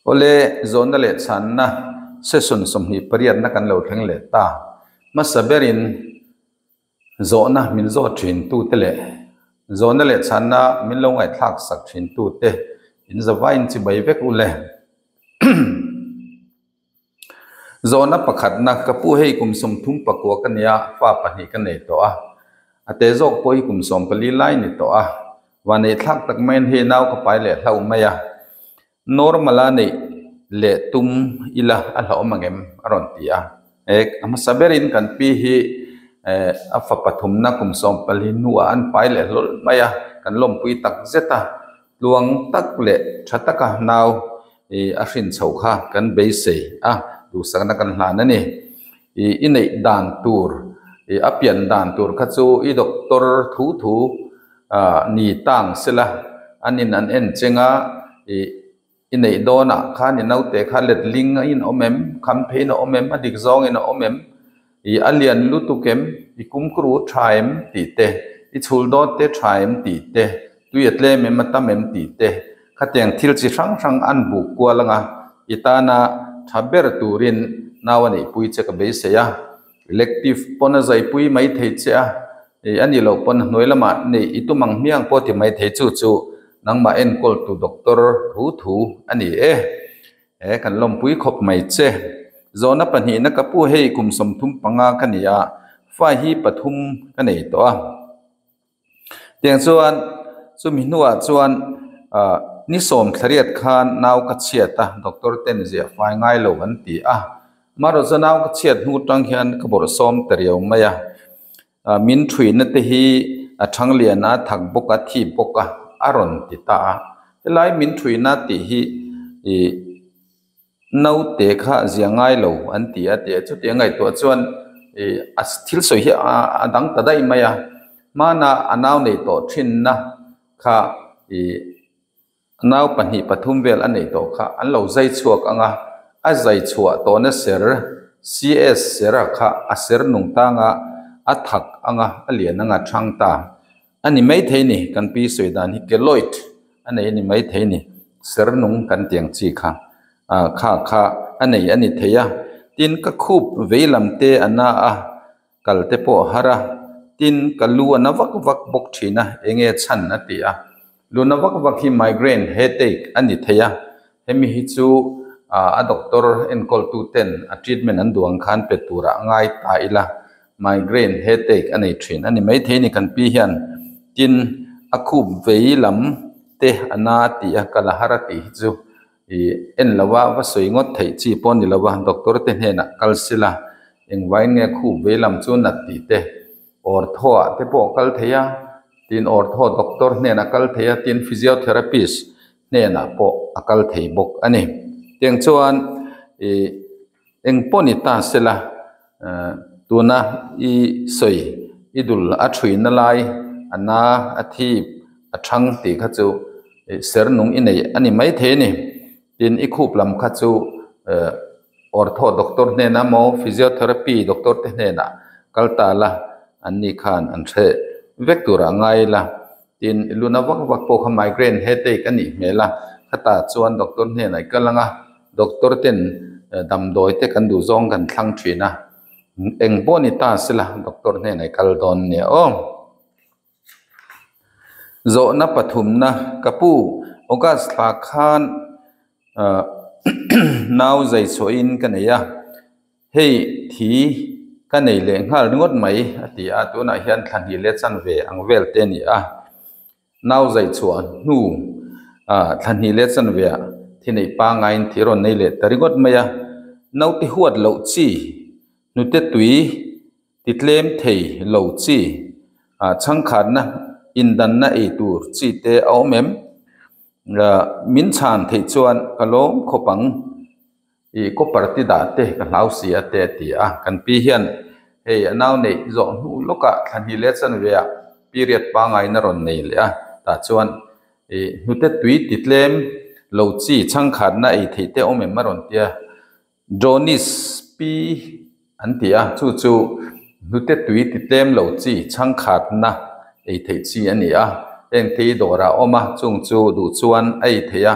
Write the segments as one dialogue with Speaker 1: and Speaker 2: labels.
Speaker 1: Awle, zawhna leh chhanna session 28 na kan lo thleng leh ta. Hmasa berin zawhna min zawh thin tute leh zawhna leh chhanna min lo ngaihthlak sak thin tute in zavaiin chibai vek u le. Zawhna pakhatna, Ka pu hei kum 39 ka nia, fa pahnih ka nei tawh a. A te zawk pawh hi kum 14 lai ni tawh a. Vaneithlak tak maiin hei nau ka pai leh hlauh mai a. Normal a neih leh tum ila a hlauhawm ang em? a rawn ti a. Ek, a hmasa berin kan pi hi a fa pathumna kum 14 hnuah an pai leh hlawl mai a, kan lawmpui tak zet a. Tluang tak leh tha taka nau i a hrin chhoh kha kan beisei a, duhsakna kan hlan a ni. I i neih dan tur, i a pian dan tur kha chu i doctor thu thu ni tang sela, an in an en cheng a, i i neih dawnah khan i naute kha letling a in awm em, kham pheiin a awm em, a dik zawngin a awm em, I a lian lutuk em? I kumkru tha em? tih te, i chhul dawt te tha em? tih te, tui a tlem em a tam em? tih te, khatiang thil chi hrang hrang an buk kual anga i tana tha ber turin nau a neihpui che ka beisei a. Elective pawn a zaipui mai thei che a, i a nih loh pawn hnuai lamah neih i tum ang hmiang pawh ti mai thei chu chu nangmah enkawltu doctor thu thu a ni e. He kan lawmpui khawp mai che. Zawhna pahnihna ka pu hei kum 35 ka ni a, fa hi pathum ka nei tawh a. Tiang chuan chumi hnuah chuan ah ni sawm thlariat khan nau ka chhiat a, doctor ten ziah fai ngai lo an ti a. Amaherawhchu nau ka chhiat hnu tang hian ka bawrhsawm ta riau mai a. Min thuihna te hi a thang lian a, thak bawk a, thi bawk a, a rawn ti ta a. Helai min thuihna tih hi ih naute kha zia ngai lo an ti a tih a, chutiang ngaihtuah chuan ih a thil sawi hi a dang ta daih mai a. Hmana a nau nei tawh thinna kha ih Nau pahnih pathum vel a neih tawh kha an lo zai chhuak ang a, a zai chhuah tawhna ser CS sera kha a ser nung tanga a thak ang a, a lian ang a thang ta a ni maithei ni, kan pi sawi dan hi keloid a nei a ni maithei ni, ser nung kan tiang chi kha kha kha a nei a ni thei a, tin ka khup veilam te a na a. Kal te pawh a har a, tin ka lu a na vak vak bawk thin a, enge chhan a ti a. Lu na vak vak hi migraine headache a ni thei a, hemi hi chu a doctor enkawl tu ten a treatment an duh ang khan pe turah a ngai ta ila, migraine headache a nei thin a ni maithei ni kan pi hian. Tin a khup vei lam te a na a ti a, kal a har a tih hi chu Ih en lo a, va sawi ngawt theih chi pawh ni lo a, doctor te hnenah kal sila, engvain nge khup vei lam chu nat tih te, ortho ah te pawh kal thei a, tin ortho doctor hnenah kal thei a, tin physiotherapist hnenah pawh a kal thei bawk a ni. Tiang chuan ih Eng pawh ni ta sela, tuna i sawi i dul a thuina lai a na a thip a thang tih kha chu ser nung i nei a ni maithei a ni. Tin, i khup lam kha chu ortho doctor hnenah emaw physiotherapy doctor te hnenah kal ta la, an ni khan an hre vek turah ngai la. Tin, i luna vak vak pawh kha migraine headache a nih hmel a, khatah chuan doctor hnenah i kal ang a, doctor ten damdawi te kan duh zawng kan thlang thin a, eng pawh ni ta sela doctor hnenah i kal dawn nia aw. Zawhna pathumna, Ka pu, August thla khan nau zai chhuahin ka nei a. Hei thi ka nei leh nghal ringawt mai a ti a, tunah hian thla hnih leh chanve ang vel te a ni a. Nau zai chhuah hnu ah thla hnih leh chanve ah thi neih pangaiin thi rawn nei leh ta ringawt mai a. Naute huat loh chi hnute tui ti tlem thei lo chi ah chhangkhatna indanna ei tur chi te a awm em? Min chhan theih chuan ka lawm khawp ang. Ih copper ti dah te ka hlau si a te a ti a, kan pi hian hei a nau neih zawh hnu lawkah thla hnih leh chanve ah period pangain a rawn nei leh a, tah chuan ih hnute tui ti tlem lo chi chhangkhatna ei theih te awm em a rawn ti a, Jonis pi an ti a, chu chu hnute tui ti tlem lo chi chhangkhatna ei theih chi a ni a, heng te hi dawrah a awm a, chung chu duh chuan a ei theih a.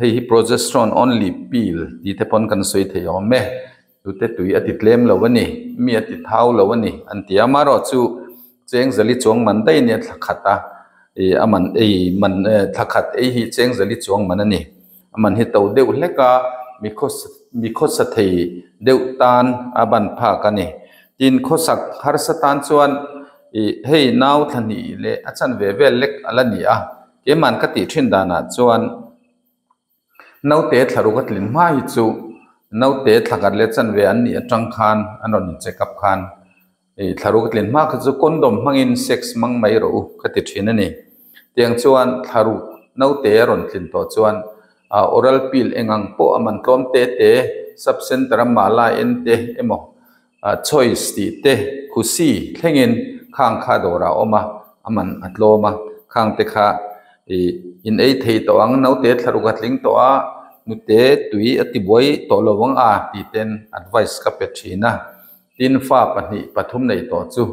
Speaker 1: Hei hi progesterone only pill tih te pawn kan sawi thei awm e. Tute tui a ti tlem lo a ni, mi a ti thau lo a ni an ti a. Amaherawhchu cheng zali chuang man daih a nia thla khat a, ih a man ei man thla khat ei hi cheng zali chuang man a ni. A man hi to deuh hlek a, mi khawsa mi khawsa thei deuh tan a ban phak a ni. Tin, khawsak harsa tan chuan ih hei nau thla hnih leh a chanve vel lek a la ni a, keimahn ka tih thin danah chuan naute thla ruk a tlin hma hi chu naute thla khat leh chanve an nih atang khan an rawn in check up khan ih thla ruk a tlin hma kha chu condom hmangin sex hmang mai rawh u ka ti thin a ni. Tiang chuan thla ruk naute a rawn tlin tawh chuan ah oral pill eng ang pawh a man tlawm te te sub center a mala en te emaw ah choice tih te khusi thlengin khang kha dawrah a awm a a man a tlawm a khang te kha ih in ei thei tawh ang naute thla ruk a tling tawh a nute tui a ti buai tawh lo ang a tih ten advice ka pe thin a tin fa pahnih pathum nei tawh chu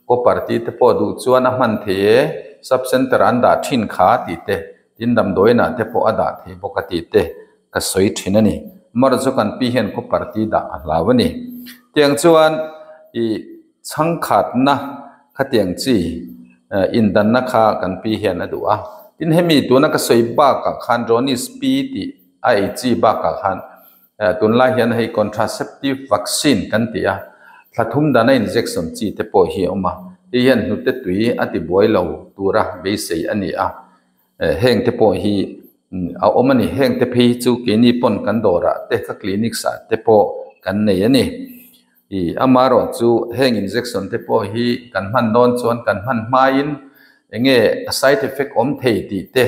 Speaker 1: copper tih te pawh duh chuan a hman thei e sub center an dah thin kha tih te tin damdawiinah te pawh a dah thei bawk a tih te ka sawi thin a ni. Mar chu kan pi hian khaw party dah a hlau a ni. Tiang chuan ih chhangkhatna khatiang chi indanna kha kan pi hian a duh a. Tin hemi tuna ka sawi bakah khan Johnny's pi tih a ei chi bakah khan tunlai hian hei contraceptive vaccine kan ti a, thla thum dana injection chi te pawh hi a awm a. Hei hian hnute tui a ti buai lo tura beisei a ni a. Heng te pawh hi a awm a ni. Heng te phei hi chu keini pawn kan dawrah te ka clinics ah te pawh kan nei a ni. Ih amaherawh chu heng injection te pawh hi kan hman dawn chuan kan hman hmain eng nge a side effect awm thei tih te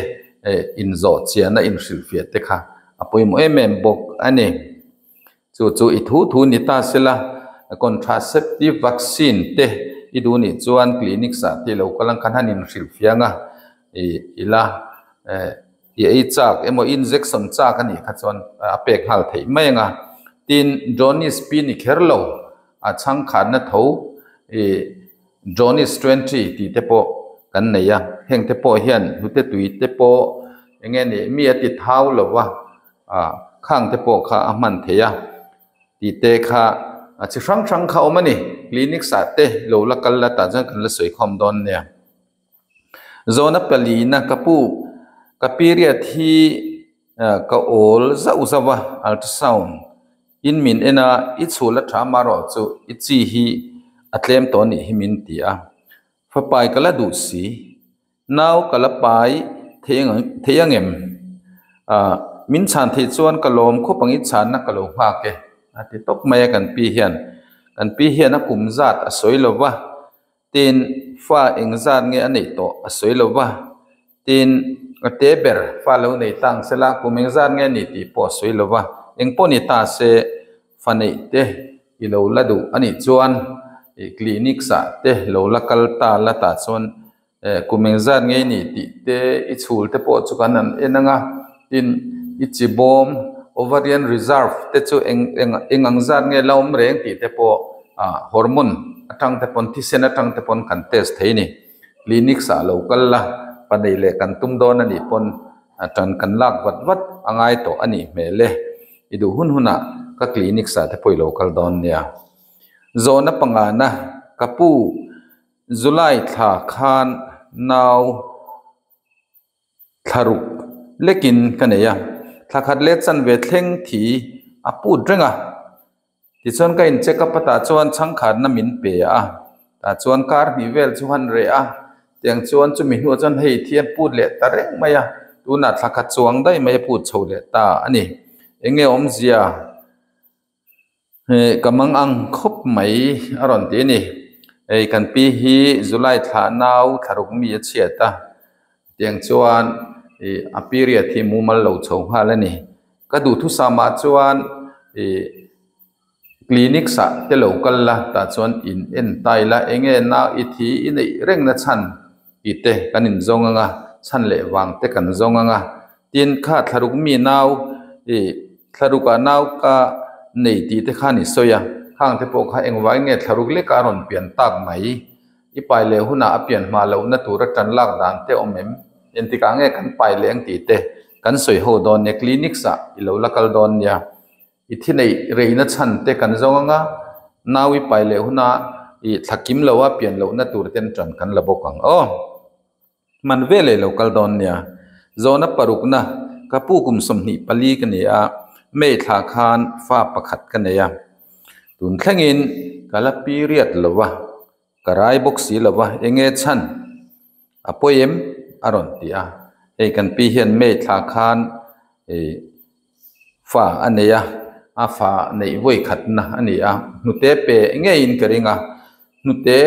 Speaker 1: inzawh chiahna inhrilhfiah te kha a pawimawh em em bawk a ni. Chu chu i thu thu ni ta se la, contraceptive vaccine te i duh nih chuan clinics ah te lo kal ang khan han inhrilh fiang a, ih ila eh i ei chak emaw injection chak a nih kha chuan a pek nghal theih mai ang a. Tin, jaundice pi ni kher lo a chhangkhatna tho ih jaundice 20 tih te pawh kan nei a, heng te pawh hian hnute tui te pawh eng nge ni mi a ti thau lo va. Ah khang te pawh kha a hman thei a tih te kha a chi hrang hrang kha a awm a ni clinics ah te lo la kal la tah chuan kan la sawi khawm dawn nia zawhna palina ka pu ka period hi ah ka awl zauh zauh a ultrasound in min en a i chhul a tha amaherawh chu i chi hi a tlem tawh anih hi min ti a fapai ka la duh si. Nau ka la pai thei thei ang em? Ahh min chhan theih chuan ka lawm khawp ang i chhanna ka lo nghak e a ti tawp mai a kan pi hian. Kan pi hian a kum zat a sawi lo va, tin fa eng zat nge a neih tawh a sawi lo va, tin a te ber fa lo nei ta ang sela kum eng zat nge a ni tih pawh a sawi lo va, eng pawh ni ta se fa neih te i lo la duh a nih chuan ih clinics ah te lo la kal ta la tah chuan Eh kum engzat ngei ni tih te i chhul te pawh chu kan han en ang a, tin i chi bawm ovarian reserve te chu eng eng eng ang zat nge la awm reng tih te pawh ah hormone atang te pawn thisen atang te pawn kan test thei a ni. Clinics ah lo kal la panei leh kan tum dawn a nih pawn a tan kan lak vat vat a ngai tawh a nih hmel e. I duh hun hunah ka clinics ah te pawh i lo kal dawn nia. Zawhna pangana ka pu July thla khan nau thla ruk lekin ka nei a, thla khat leh chanve thleng thi a put reng a. Tichuan ka in check up a tah chuan chhangkhatna min pe a, tah chuan kar hnih vel chu han reh a, tiang chuan chumi hnuah chuan hei thi a put leh ta reng mai a, tunah thla khat chuang daih mai a put chho leh ta a ni. Eng nge awmzia? Hei ka mang ang khawp mai a rawn ti a ni. Hei kan pi hi July thla nau thla ruk mi a chhiat a, tiang chuan ih a period hi mumal lo chho nghal a ni. Ka duhthusam ah chuan ih clinic ah te lo kal la tah chuan in en tai la eng nge nau i thi i neih reng na chhan tih te kan in zawng ang a, chhan leh vang te kan zawng ang a. Tin kha thla ruk mi nau ih thla ruk ah nau ka nei tih te khan i sawi a, khang te pawh kha engvai nge thla ruk lek a rawn pian tak mai? I pai leh hunah a pian hma lohna tura tan lak dan te awm em? Engtikah nge kan pai leh ang tih te Kan sawi ho dawn nia, clinics ah i lo la kal dawn nia. I thi neih reina chhan te kan zawng anga nau i pai leh huna i thla kim lo a pian lohna tur ten tan kan la bawk ang aw. Hman veleh lo kal dawn nia. Zawhna parukna, Ka pu kum 24 ka ni a, May thla khan fa pakhat ka nei a. Tun thlengin ka la period lo va, ka rai bawk si lo va, enge chhan? A pawi em? a rawn ti a. Hei kan pi hian May thla khan fa a nei a, a fa neih vawi khatna a ni a, hnute pe ngeiin ka ring a, hnute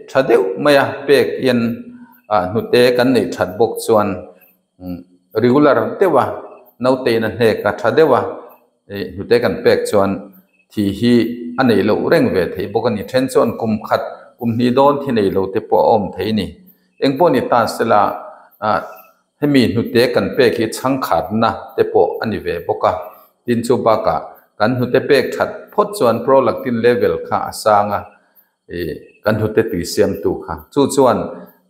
Speaker 1: tha deuh mai a pek hian ah hnute kan neih that bawk chuan regular deuh a naute in a hnek a tha deuh a ih hnute kan pek chuan thi hi a neih loh reng ve theih bawk a ni. Then chuan kum khat kum hnih dawn thi nei lo te pawh a awm thei a ni. Engpawh ni ta sela ah. Hemi hnute kan pek hi chhangkhatna te pawh a ni ve bawk a, tin chu bakah kan hnute pek that phawt chuan prolactin level kha a sang a, ih kan hnute tui siamtu kha. Chu chuan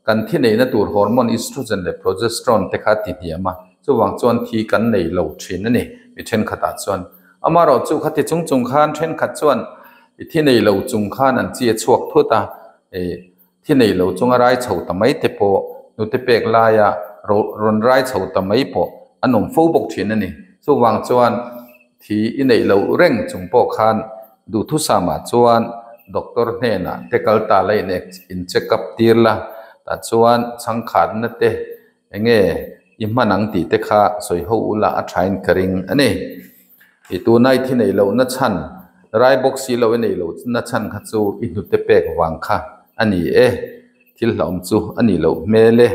Speaker 1: kan thi neihna tur hormone estrogen leh progesterone te kha a ti hniam a, chuvang chuan thi kan nei lo thin a ni mi thenkhatah chuan. Amaherawh chu khati chung chung khan thenkhat chuan i thi nei lo chung khan an chi a chhuak thut a, ih Thi nei lo chunga rai chho ta mai te pawh hnute pek laia rawn rai chho ta mai pawh an awm fo bawk thin a ni. Chuvang chuan thi i neih loh reng chung pawh khan duhthusamah chuan doctor hnenah te kal ta la in in check up tir la, tah chuan chhangkhatna te enge i hman ang tih te kha sawi ho ula a thain ka ring a ni. I tuna i thi neih lohna chhan, rai bawk si lo i neih lohna chhan kha chu i hnute pek vang kha a ni e, thil hlauhawm chu a nih loh hmel e.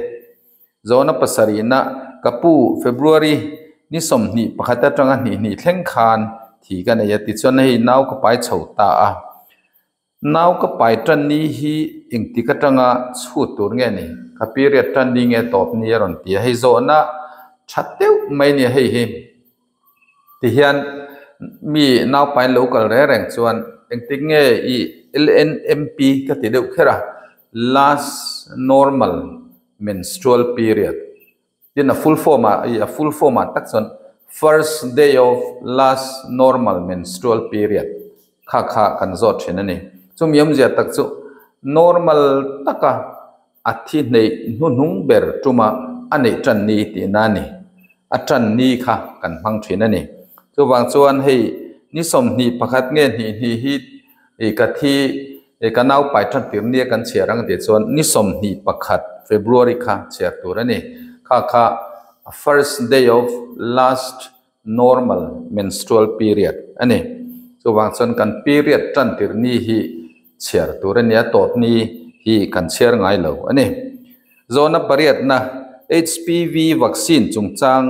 Speaker 1: Zawhna pasarihna, Ka pu, February ni 21 atanga hnih hnih thleng khan thi ka nei a, tichuan hei nau ka pai chho ta a. Nau ka pai tan ni hi engtik atanga chhut tur nge ni? Ka period tan ni nge tawp ni a rawn ti a, hei zawhna tha deuh mai nia hei hi. Tihian mi nau pain lo kal reng reng chuan engtik nge i LNMP ka ti deuh kher a, last normal menstrual period. Tin a full form ah ih a full form ah tak chuan first day of last normal menstrual period kha kha kan zawt thin a ni. Chumi awmzia tak chu normal taka a thi hneih hnuhnung ber tuma a neih tan ni tihna a ni. A tan ni kha kan hmang thin a ni. Chuvang chuan hei ni 21 nge hnih hnih hi ih ka thi Hei ka naupai tan tir nia kan chhiar ang tih chuan ni 21 February kha chhiar tur a ni. Kha kha first day of last normal menstrual period a ni. Chuvang chuan kan period tan tir ni hi chhiar tur a ni a, tawp ni hi kan chhiar ngai lo a ni. Zawhna pariatna HPV vaccine chungchang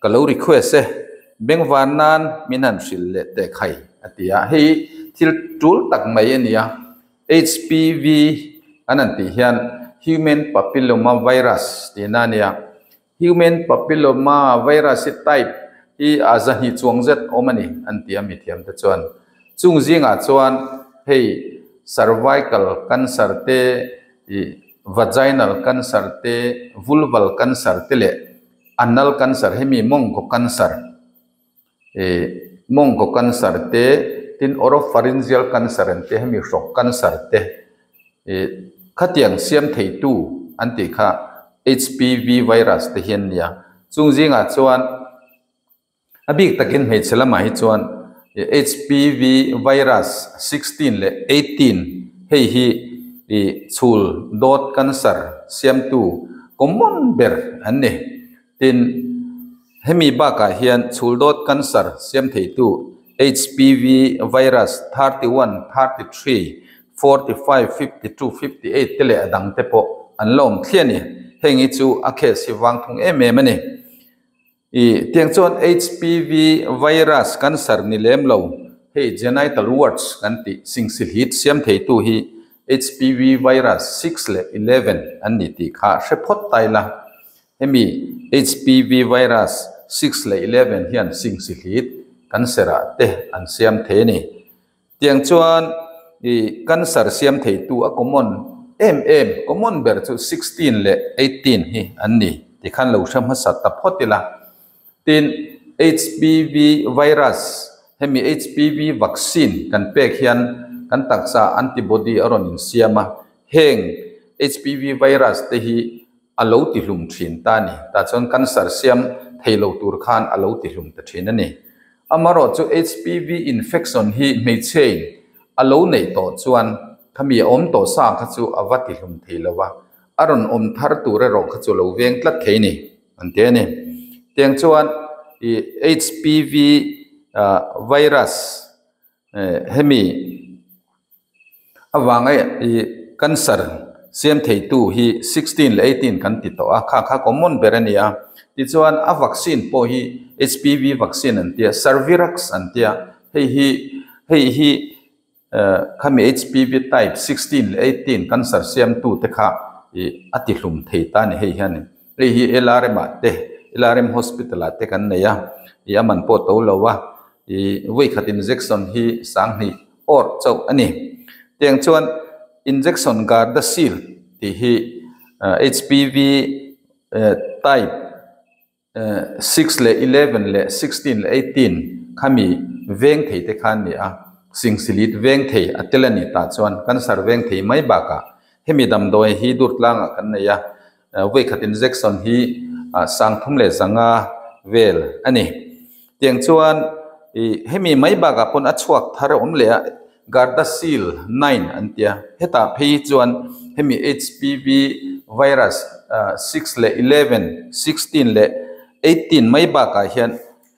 Speaker 1: Ka lo request e, bengvar nan min han hrilh leh teh khai a ti a, hei thil tul tak mai a ni a, HPV an han tih hian Human Papilloma Virus tihna a ni a, Human Papilloma Virus hi type hi a zahnih chuang zet awm a ni an ti a mithiam te chuan. Chung zingah chuan hei cervical cancer te, ih vaginal cancer te, vulval cancer te leh Anal cancer hi mi mawngkaw cancer ih mawngkaw cancer te tin oropharyngeal cancer an tih hemi hrawk cancer te ih khatiang siam theitu an tih kha HPV virus te hi an nia chung zingah chuan a bik takin hmeichhe lamah hi chuan HPV virus 16 leh 18 hei hi ih chhul dawt cancer siamtu common ber an ni. Tin, hemi bakah hian chhul dawt cancer siam theitu HPV virus 31, 33, 45, 52, 58 te leh a dang te pawh an la awm thliah a ni. Heng hi chu a case hi vang thung em em a ni. I tiang chuan HPV virus cancer ni lem lo, hei genital warts kan tih singsilhit siam theitu hi HPV virus 6 leh 11 an ni tih kha hre phawt ta ila. Hemi HPV virus 6 leh 11 hian singsilhit cancer ah te an siam thei a ni. Tiang chuan i cancer siam theitu a common em em, common ber chu 16 leh 18 hi an ni ti khan lo hre hmasa ta phawt ila. Tin, HPV virus, hemi HPV vaccine kan pek hian kan taksa antibody a rawn insiam a, heng HPV virus te hi a lo tihlum thin ta a ni. Tah chuan cancer siam thei lo tur khan a lo tihlum ta thin a ni. Amarawh chu HPV infection hi hmeichhiain a lo neih tawh chuan khami a awm tawh sa kha chu a va tihlum thei lo a, a rawn awm thar tur erawh kha chu a lo veng tlat thei a ni an ti a ni. Tiang chuan ih HPV virus hemi avanga ih cancer siam theitu hi 16 leh 18 kan ti tawh a, kha kha common ber a ni a. Tichuan a vaccine pawh hi HPV vaccine an tia, Cervarix an tia, hei hi hei hi khami HPV type 16 leh 18 cancer siamtu te kha ih a ti hlum thei ta a ni hei hian. Hei hi LRM ah te LRM hospital ah te kan nei a, ih a man pawh to lo a. I vawikhat injection hi sanghnih awrh chauh a ni. Tiang chuan injection Gardasil tih hi HPV type 6 leh 11 leh 16 leh 18 khami veng thei te kha an ni a, singsilit veng thei a tel a ni tah chuan cancer veng thei mai bakah hemi damdawi hi durtlangah kan nei a, vawikhat injection hi 3500 vel a ni. Tiang chuan ih hemi mai bakah pawn a chhuak thar a awm leh a, Gardasil 9 an tia. Hetah phei chuan hemi HPV virus 6 leh 11, 16 leh 18 mai bakah hian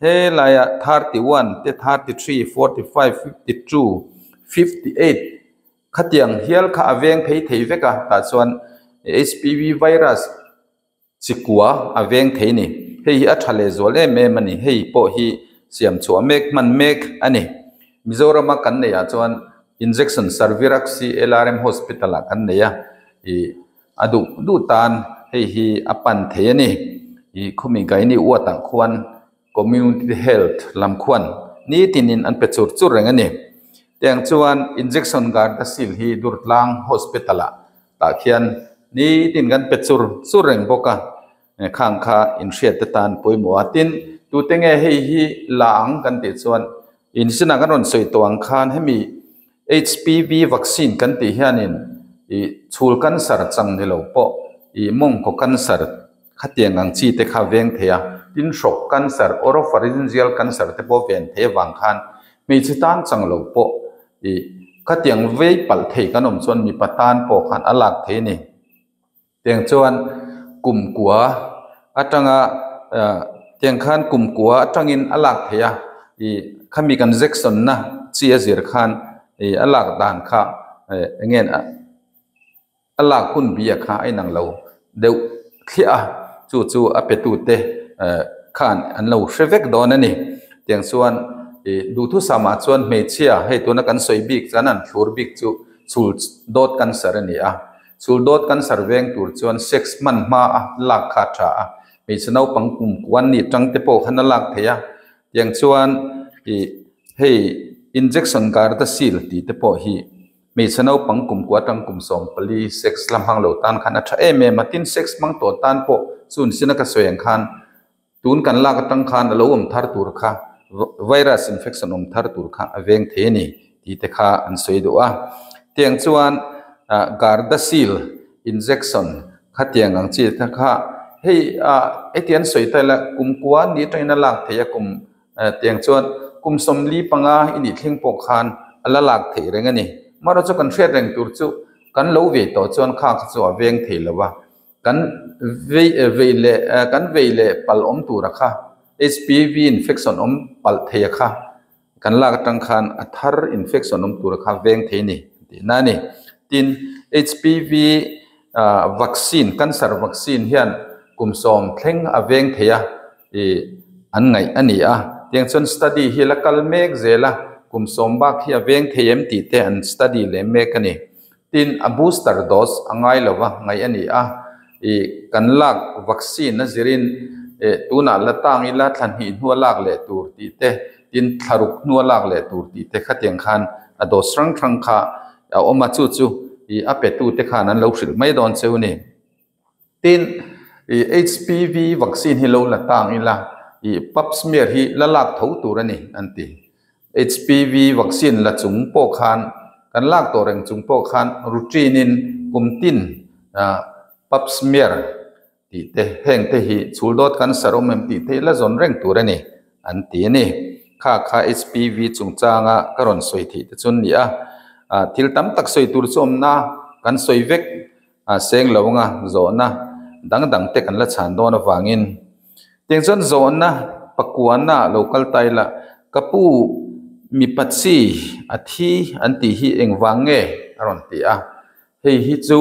Speaker 1: helaia 31 te 33, 45, 52, 58 khatiang hial kha a veng phei thei vek a, tah chuan HPV virus Chikua a veng thei ni. Hei hi a tha leh zual em em a ni. Hei pawh hi siam chhuah mek hman mek a ni. Mizorama kan neih ah chuan injection Cervirax hi LRM Hospital ah kan nei a, ih a duh duh tan hei hi a pan thei a ni. Ih khumi Gaini Ward ah khuan Community Health lam khuan nitinin an pe chur chur reng a ni. Tiang chuan injection Gardasil hi Durtlang Hospital ah Tah khian nitin kan pe chur chur reng bawk a, khang kha inhriat te tan pawimawh a. Tin, tute nge hei hi la ang kan tih chuan inzinah kan rawn sawi tawh ang khan hemi HPV vaccine kan tih hianin ih chhul cancer chang ni lo pawh ih mawngkaw cancer khatiang ang chi te kha veng thei a. Tin, hrawk cancer, oropharyngeal cancer te pawh ven thei avang khan hmeichhe tan chang lo pawh Ih, khatiang vei palh thei kan awm chuan mipa tan pawh khan a lak thei a ni. Tiang chuan kum kua atanga ah tiang khan kum kua atangin a lak thei a, ih khami kan jection na chi a zir khan ih a lak dan kha eh eng nge a. A lak hun bia kha a inang lo deuh thliah a, chu chu a petute khan an lo hre vek dawn a ni. Tiang chuan ih duhthusamah chuan hmeichhia hei tuna kan sawi bik chuan an thlur bik chu chhul dawt cancer a ni a, chhul dawt cancer veng tur chuan sex hman hma a lak kha a tha a, hmeichhe naupang kum kuan nih tang te pawh khan a lak thei a, tiang chuan ih hei injection Gardasil tih te pawh hi Hmeichhe naupang kum kua atang kum 14 sex la hmang lo tan khan a tha em em a, tin sex hmang tawh tan pawh chun sin a ka sawi ang khan tun kan lak atang khan a lo awm thar tur kha virus infection awm thar tur kha a veng thei a ni tih te kha an sawi duh a. Tiang chuan Gardasil injection khatiang ang chi te kha hei heti an sawi ta ila kum kua ni atangin a lak theih a kum Tiang chuan kum 45 i nih thleng pawh khan a la lak theih reng a ni. Amaherawhchu chu kan hriat reng tur chu kan lo vei tawh chuan kha kha chu a veng thei lo a, kan vei vei leh kan vei leh palh awm tura kha HPV infection awm palh thei a kha kan lak atang khan a thar infection awm tura kha veng thei a ni tihna a ni. Tin, HPV vaccine, cancer vaccine hian kum 10 thleng a veng thei a. Ih an ngaih a ni a, tiang chuan study hi la kal mek zel a, kum 10 bak hi a veng thei em tih te an study leh mek a ni. Tin, a booster dose a ngai lo va ngaih a ni a, ih kan lak vaccine a zirin eh tunah la tang ila thla hnih hnua lak leh tur tih te, tin thla ruk hnua lak leh tur tih te khatiang khan a dose hrang hrang kha a awm a, chu chu ih a petu te khan an lo hrilh mai dawn cheu a ni. Tin, ih HPV vaccine hi lo la tang ila, I pap smear hi la lak tho tur a ni an ti. HPV vaccine la chung pawh khan kan lak tawh reng chung pawh khan routine in kum tin pap smear tih te heng te hi chhul dawt cancer awm em tih te hi la zawn reng tur a ni an ti a ni. Kha kha HPV chungchanga ka rawn sawi theih te chu an ni a. Thil tam tak sawi tur chu awmna kan sawi vek a seng lo anga zawhna dang dang te kan la chhan dawn avangin tiang chuan zawhna pakuana lo kal ta ila ka pu mipa chi a thi an tih hi engvang nge a rawn ti a hei hi chu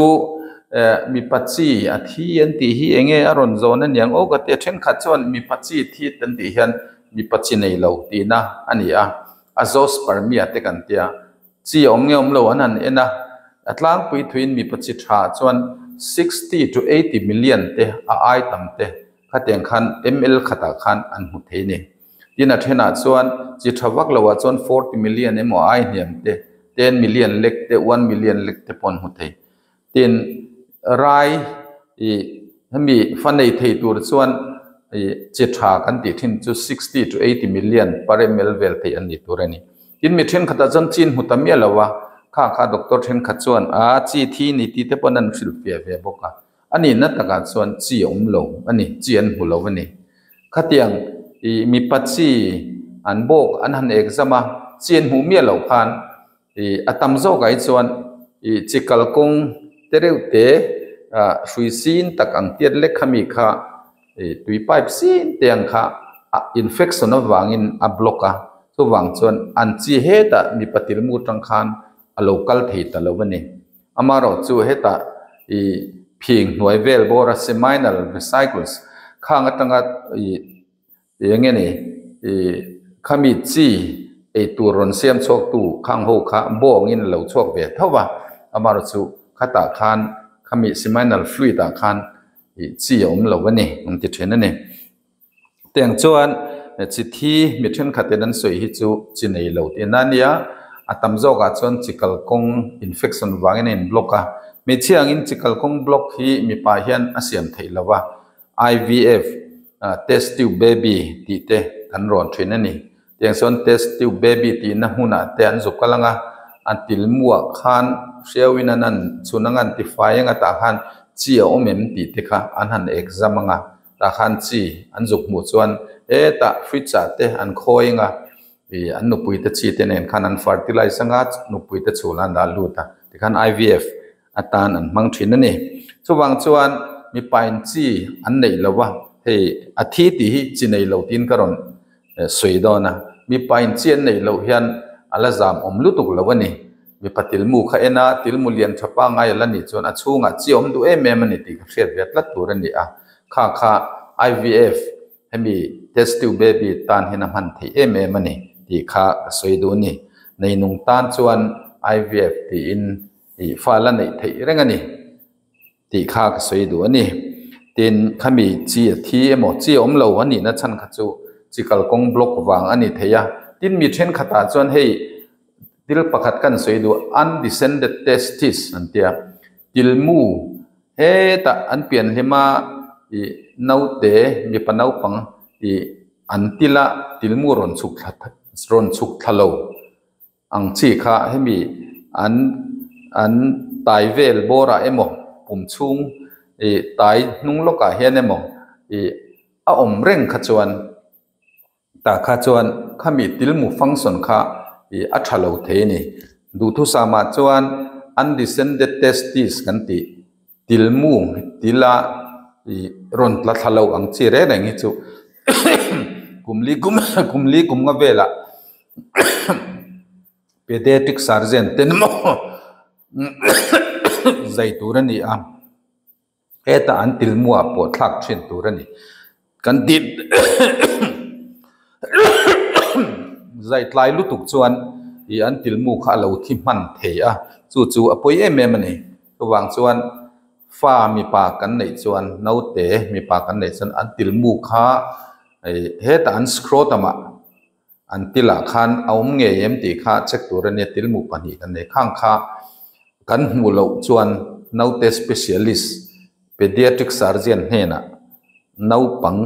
Speaker 1: eh mipa chi a thi an tih hi eng nge a rawn zawn aniang aw ka ti a thenkhat chuan mipa chi thi an tih hian mipa chi nei lo tihna a ni a azoospermia te kan tia. Chi awm nge awm lo an han en a, a tlangpui thuin mipa chi tha chuan 60 to 80 million te a ai tam te khatiang khan ml khatah khan an hmu thei ni. Tin a thenah chuan chi tha vak loah chuan 40 million emaw a ai hniam te, 10 million lek te, 1 million lek te pawh an hmu thei. Tin rai ih hemi fa nei thei tur chuan ih chi tha kan tih thin chu 60 to 80 million per ml vel theih an ni tur a ni. Tin mi thenkhatah chuan chin hmu ta miah lo a, kha kha doctor thenkhat chuan a chi thi ni tih te pawn an hrilh fiah ve bawk a, a nihna takah chuan chi a awm lo a ni, chi an hmu lo a ni. Khatiang ih mipa chi an bawk an han exam a, chi an hmuh miah loh khan Ih a tam zawk ah hi chuan ih chi kalkawng te reuh te ah hrui sin tak ang tiat lek kha mi kha ih tui pipe sin te ang kha a infection avangin a block a chuvang chuan an chi hetah mipa tilmu atang khan a lo kal thei ta lo a ni amaherawh chu hetah ih phing hnuai vel bawr a seminal vesicles khang atanga ih. Eng nge ni? Ih, khami chi eitur rawn siam chhuaktu khang ho kha bawngin a lo chhuak ve tho va, amaherawh chu khatah khan khami seminal fluid ah khan ih chi a awm lo a ni, an ti thin a ni. Tiang chuan chi thi mi thenkhatin an sawi hi chu chi nei lo tihna a nia, a tam zawkah chuan chi kalkawng infection vangin a in block a, hmeichhia angin chi kalkawng block hi mipa hian a siam theih lo va. IVF, test tube baby tih te kan rawn thin a ni. Tiang chuan test tube baby tihna hmunah te an zuk kal ang a, an tilmuah khan hriauin an han chhun ang a, an tifai ang a, tah khan chi a awm em tih te kha an han exam ang a, tah khan chi an zuk hmuh chuan hetah fridge ah te an khawi ang a, ih an nupui te chi te nen khan an fertilize ang a, nupui te chhul an dah lut a, tikhan IVF atan an hmang thin a ni. Chuvang chuan mipain chi an neih lo a, hei a thi tih hi chi nei lo tiin ka rawn sawi dawn a, mipain chi an neih loh hian a la zam awm lutuk lo a ni. Mipa tilmu kha en a, tilmu lian tha pangngai a la nih chuan a chhungah chi awm duh em em a ni tih ka hriat ve tlat tur a ni a, kha kha IVF hemi test tube baby tan hian a hman theih em em a ni tih kha ka sawi duh a ni. Neinung tan chuan IVF tiin Ih fa la neih theih reng a ni tih kha ka sawi duh a ni. Tin, khami chi a thi emaw chi a awm lo a nihna chhan kha chu chi kalkawng block vang a ni thei a. Tin, mi thenkhatah chuan hei thil pakhat kan sawi duh undescended testis an ti a, tilmu hetah an pian hlima ih naute mipa naupang ih an tila tilmu rawn chhuk thla rawn chhuk thla lo. Ang chi kha hemi an an tai vel bawrah emaw pum chhung ih tai hnung lawkah hian emaw ih a awm reng kha chuan tah kha chuan khami tilmu function kha ih a tha lo thei a ni. Duhthusam ah chuan undescended testis kan tih tilmu tila ih rawn tla thla lo ang chi reng reng hi chu kumli kum kumli kum nga velah pediatric surgeon te maw zai tur a ni a hetah an tilmu ah pawh thlak thin tur a ni kan tih zai tlai lutuk chuan ih an tilmu kha a lo thi hman thei a chu chu a pawi em em a ni chuvang chuan fa mipa kan neih chuan naute mipa kan neih chuan an tilmu kha ih hetah an scrotum ah. An tilah khan a awm ngei em tih kha check tur a nia, tilmu pahnih kan nei. Khang kha kan hmuh loh chuan naute specialist pediatric surgeon hnenah naupang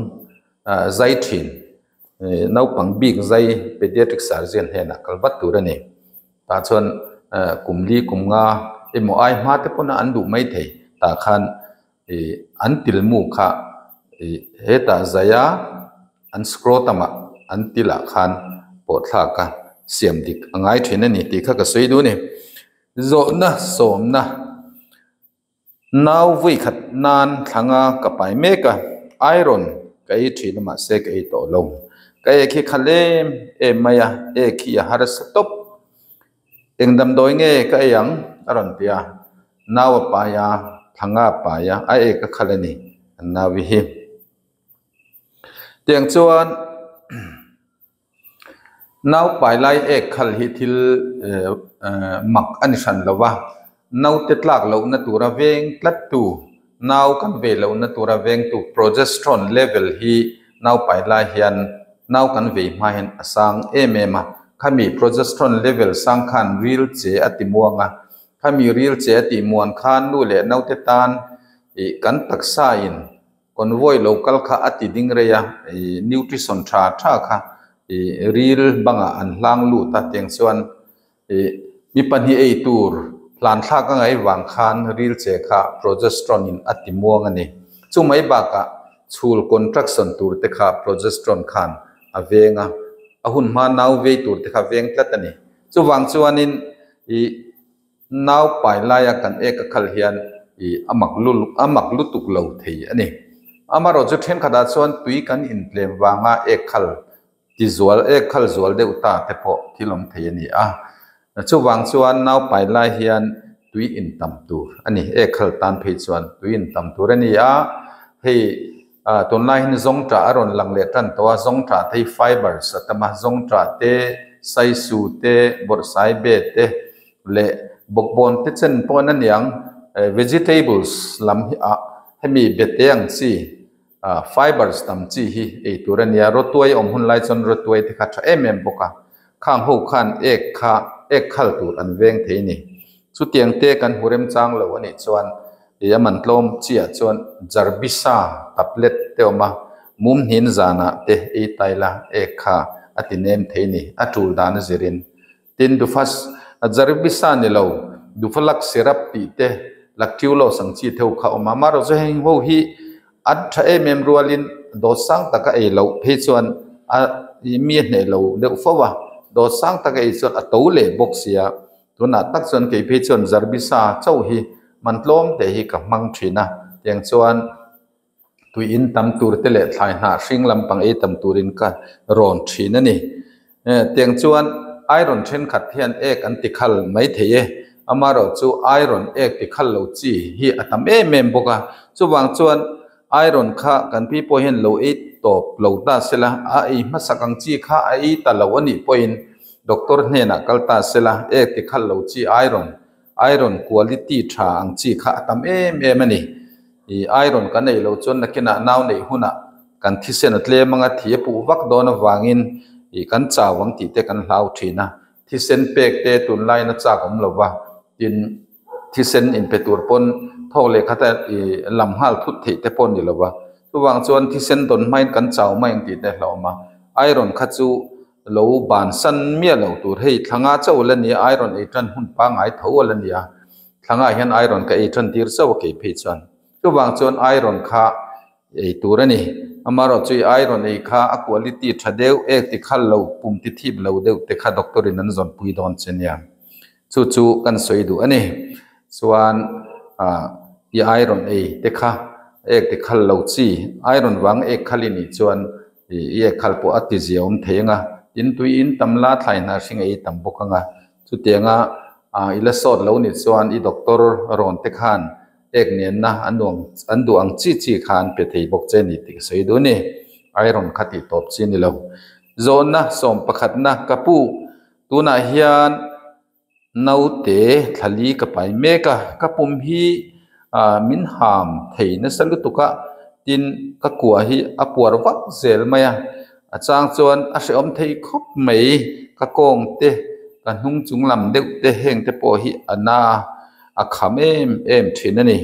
Speaker 1: zai thin. Naupang bik zai pediatric surgeon hnenah kal vat tur a ni. Tah chuan kum li kum nga emaw ai hma te pawn an duh mai thei. Tah khan ih an tilmu kha ih hetah zaia an scrotum ah an til ah khan pawh thlak a siam dik a ngai thin a ni tih kha ka sawi duh a ni. Zawhna sawmna nau vui khat nan thlanga ka pai mek a, iron ka ei thin a mahse ka ei tawh lo. Ka ek hi kha lem em mai a, ek hi a harsa tawp. Eng damdawi nge ka ei ang? a rawn ti a, nau a pai a, thlanga a pai a, a ek a khal a ni an nau i hi. Tiang chuan nau pai lai ek khal hi thil mak a ni hran lo va, naute tlak lohna tura veng tlattu, nau kan ve lohna tura vengtu progesterone level hi nau pai lai hian nau kan vei hma hian a sang em em a, khami progesterone level sang khan ril che a ti muang a, khami ril che a tih muan khan nu leh naute tan ih kan taksa in Convoy lo kal kha a ti ding rei a, ih nutrition tha tha kha ih ril bangah an hlang lut a tiang chuan ih mi pahnih ei tur hlan thlak a ngaih vang khan ril che kha progesterone in a ti muang a ni. Chu mai bakah chhul contraction tur te kha progesterone khan a veng a, a hun hma nau vei tur te kha veng tlat a ni. Chuvang chuanin ih. Nau pai laia kan ek a khal hian ih a mak lu a mak lutuk lo thei a ni. Amaherawh chu thenkhatah chuan tui kan intlem vanga ek khal ti zual ek khal zual deuh ta te pawh thil awm thei a ni a. Chuvang chuan nau pai lai hian tui intam tur a ni. Ek khal tan phei chuan tui intam tur a ni a. Hei tunlai hian zawngṭah a rawn lang leh tan tawh a, zawngṭah te hi fibers a tam a, zawngṭah te, saisu te, bawrhsai be te, leh bawkbawn te chen pawh an aniang vegetables lam hi ah hemi bete ang chi ah fibers tam chi hi ei tur a nia rawtuai awm hun lai chuan rawtuai te kha tha em em bawk a khang ho khan ek kha ek khal tur an veng thei a ni chutiang te kan hmu remchang lo a nih chuan ih a man tlawm chi ah chuan jarbisa tablet te awm a mum hnin zanah te ei tai la ek kha a ti nem thei a ni a tul dan a zirin. Tin, Dufas, Jaribisa ni lo, Dufalak syrup tih te, Lactulose ang chi theuh kha a awm a. Amaherawhchu heng ho hi an tha em em rualin dawt sang taka ei loh phei chuan a mi a hneh lo deuh fo a, dawt sang taka ei chuan a to leh bawk sia. Tunah tak chuan kei phei chuan Jarbisa chauh hi man tlawm te hi ka hmang thin a, tiang chuan Tui in tam tur te leh thlai hnah hring lampang ei tam turin ka rawn thin a ni. Tiang chuan iron thenkhat hian ek an ti khal mai thei e. Amaherawh chu iron ek ti khal lo chi hi a tam em em bawk a. Chuvang chuan iron kha kan pi pawh hian lo ei tawp lo ta sela, a ei hmasak ang chi kha a ei ta lo a nih pawhin doctor hnenah kal ta sela ek ti khal lo chi iron Iron quality tha ang chi kha a tam em em a ni. Ih iron kan ei loh chuan nakinah nau neih hunah kan thisen a tlem anga thi a puh vak dawn avangin ih kan chau ang tih te kan hlau thin a. Thisen pek te tunlaiin a chak awm lo va, tin thisen inpe tur pawn thawk leh khat a ih lam nghal thut theih te pawh a ni lo va. Chuvang chuan thisen dawn hmain kan chau mai ang tih te a hlauhawm a. Iron kha chu Lo bansan miah lo tur hei thlanga chauh a la nia iron ei tan hun pangngai tho a la nia thlangah hian iron ka ei tan tir chauh a kei phei chuan chuvang chuan iron kha ei tur a ni amaherawh chu iron ei kha a quality tha deuh ek ti khal lo pum ti thip lo deuh te kha doctor in an zawn pui dawn che nia chu chu kan sawi duh a ni chuan ah i iron ei te kha ek ti khal lo chi iron vang ek khal i nih chuan. I ek khal pawh a ti zia awm thei ang a, tin tui in tam la thlai hna hring a ei tam bawk ang a, chutianga i la sawt lo nih chuan i doctor rawn te khan ek nenna an nuam an duh ang chi chi kha an pe thei bawk che ni tih ka sawi duh a ni. Iron kha tih tawp chi a ni lo. Zawhna sawm pakhatna ka pu tunah hian Naute thlali ka pai mek a, ka pum hi ah min ham thei nasa lutuk a, tin ka kua hi a puar vak zel mai a, a chang chuan a hrehawm thei khawp mai, ka kawng te ka hnung chung lam deuh te heng te pawh hi a na a kham em em thin a ni,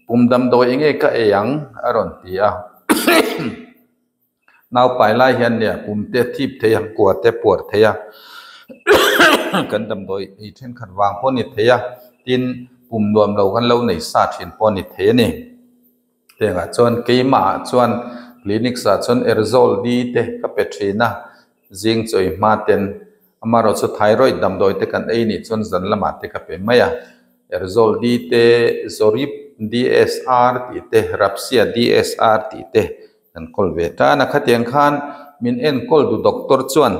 Speaker 1: pum damdawi enge ka ei ang a rawn ti a. Nau pai lai hian nia pum te thip thei a, kua te puar thei a, kan damdawi ei thenkhat vang pawh a ni thei a, tin pum nuam lo kan lo nei sa thin pawh a ni thei a ni. Hengah chuan keimah ah chuan clinic ah chuan Erzol D te ka pe thin a, zing chawi hma ten amaherawhchu chu thyroid damdawi te kan ei nih chuan zan lamah te ka pe mai a, Erzol D te Zorip DSR tih te Rapsia DSR tih te kan kawl ve tan a, khatiang khan min enkawl du doctor chuan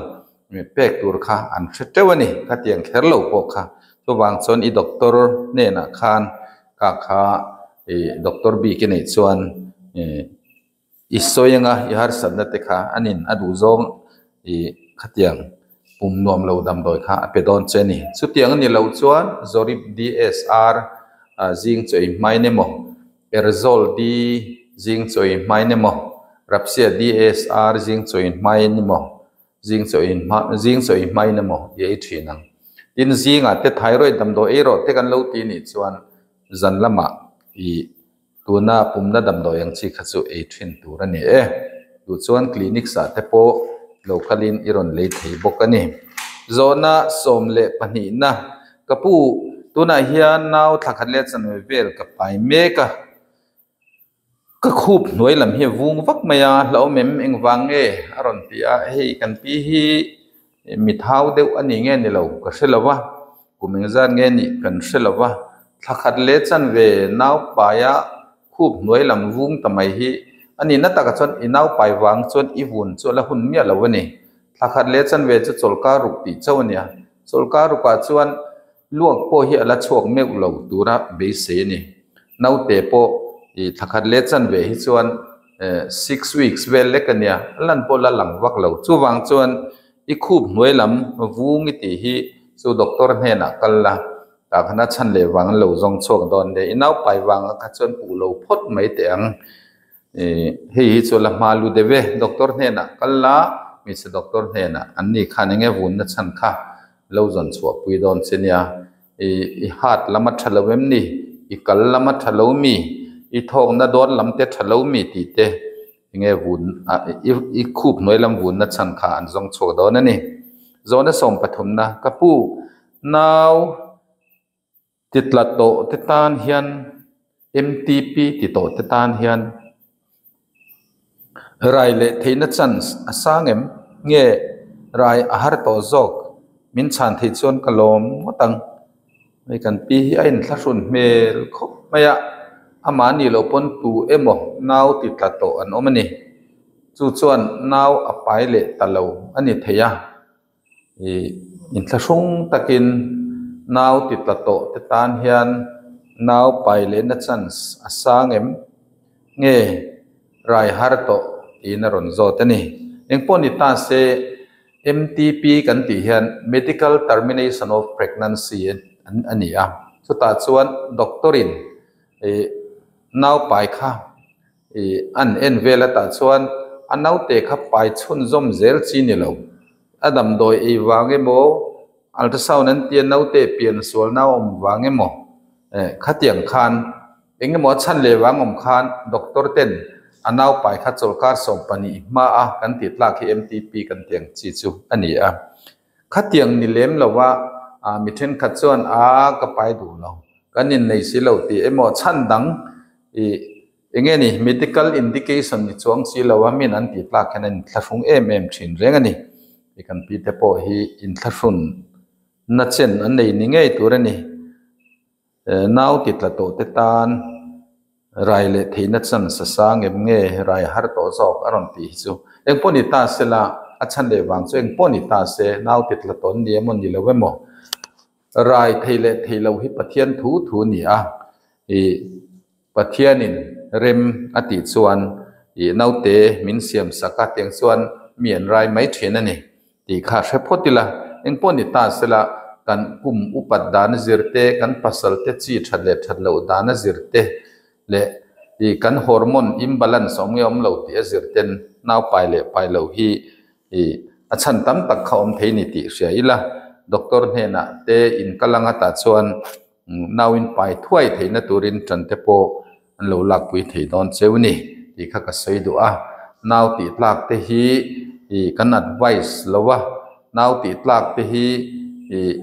Speaker 1: pek tur kha an hre teuh a ni, khatiang kher lo pawh kha chuvang chuan i doctor hnenah khan ka kha ih doctor bik i neih chuan ih i sawi anga i harsatna te kha a nin a duh zawng ih khatiang pum nuam lo damdawi kha a pe dawn che a ni. Chutiang a ni loh chuan Zorip DSR ah zing chawi hmain emaw Erzol D zing chawi hmain emaw Rapsia DSR zing chawi hmain emaw Zing chaw in hma zing chaw in hmain emaw i ei thin ang. Tin zingah te thyroid damdawi ei rawh te kan lo ti nih chuan zan lamah i tuna pumna damdawi ang chi kha chu ei thin tur a ni e. Duh chuan clinics ah te pawh lo kalin i rawn lei thei bawk a ni. Zawhna 12 na ka pu tunah hian nau thla khat leh chanve vel ka pai mek a. Ka khup hnuai lam hi a vung vak mai a, hlauhawm em engvang nge a rawn ti a, hei kan pi hi mi thau deuh a ni nge ni lo ka hre lo va, kum engzat nge nih kan hre lo va, thla khat leh chanve naupaia khup hnuai lam vung ta mai hi a ni na takah chuan i naupai vang chuan i vun chu a la hun miah lo a ni, thla khat leh chanve chu chawlhkar ruk tih chauh a nia, chawlhkar rukah chuan Luak pawh hi a la chhuak meuh lo tura beisei a ni. Naute pawh i thla khat leh chanve hi chuan 6 weeks vel lek a nia, a lan pawh la lang vak lo. Chuvang chuan i khup hnuai lam vung i tih hi chu doctor hnenah kal la, tah khan a chhan leh vang an lo zawng chhuak dawn nia. I naupai vangah kha chuan puh lo phawt mai teh ang. Hei hi chu la hma lu deuh e, doctor hnenah kal la, hmeichhe doctor hnenah an ni khan enge vunna chhan kha lo zawn chhuah pui dawn che nia, i heart lam a tha lo em ni, i kal lam a tha lo mi, i thawkna dawn lam te tha lo mi tih te enge vun i khup hnuai lam vunna chhan kha an zawng chhuak dawn a ni. Zawhna 13 na ka pu nau. Ti tla tawh te tan hian MTP ti tawh te tan hian rai leh theihna chance a sang em? Nge rai a har tawh zawk? Min chhan theih chuan ka lawm ngawt ang. Hei kan pi hi a inthlahrun hmel khawp mai a, amah nih loh pawn tu emaw nau ti tla tawh an awm a ni. Chu chuan nau a pai leh ta lo a ni thei a. Ih inthlahrung takin nau ti tla tawh te tan hian nau pai lehna chance a sang em? Nge rai har tawh tiin a rawn zawt a ni. Engpawh ni ta se MTP kan tih hian Medical Termination of Pregnancy a ni a, chutah chuan doctor in ih nau pai kha Ih, an en vel atah chuan a naute kha pai chhunzawm zel chi ni lo. A damdawi ei vang emaw, ultrasound an tia naute pian sual na awm vang emaw, eh, khatiang khan eng emaw a chhan leh vang awm khan doctor ten a nau pai kha chawlhkar 12 hma a kan tih tlak hi MTP kan tih ang chi chu a ni a. Khatiang ni lem lova mi thenkhat chuan a ka pai duh lo, kan innei si lo tih emaw chhan dang ih eng nge ni medical indication ni chuang si lo a min an tih tlak hian a inthlahrung em em thin reng a ni. Hei kan pi te pawh hi inthlahrun na chen an nei ni ngei tur a ni. Nau ti tla tawh te tan rai leh theihna chance a sang em nge rai har tawh zawk a rawn tih hi chu engpawh ni ta se la a chhan leh vang chu engpawh ni ta se nau ti tla tawh an ni emaw ni lo emaw rai thei leh thei lo hi Pathian thu thu a ni a ih Pathianin rem a tih chuan ih naute min siam sak a tiang chuan mi an rai mai thin a ni tih kha hre phawt ila engpawh ni ta sela kan kum upat dan a zir te kan pasal te chi that leh that loh dan a zir te leh ih kan hormone imbalance awm nge awm lo tih a zir ten nau pai leh pai loh hi ih a chhan tam tak kha awm thei ni tih hria ila doctor hnenah te in kal anga tah chuan Nauin pai thuai theihna turin ṭan te pawh an lo lakpui thei dawn cheu ni tih kha ka sawi duh a. Nau tih tlak te hi ih kan advice lo a, nau tih tlak te hi ih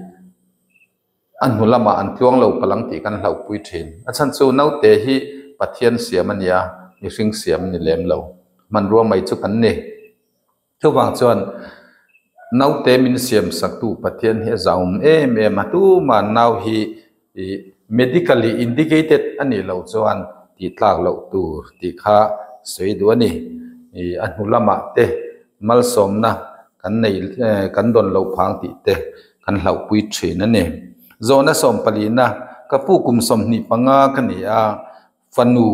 Speaker 1: a hnu lamah an tluang lo palang tih kan hlauhpui thin. A chhan chu naute hi Pathian siam a nia, mihring siam a ni lem lo. Hmanrua mai chu kan ni. Chuvang chuan naute min siam saktu Pathian hi a zahawm em em a, tumah nau hi ih medically indicated a nih loh chuan tih tlak loh tur tih kha sawi duh a ni. Ih a hnu lamah te malsawmna kan nei kan dawn loh phang tih te kan hlauhpui thin a ni. Zawhna sawmpalina ka pu kum 25 ka ni a, fanu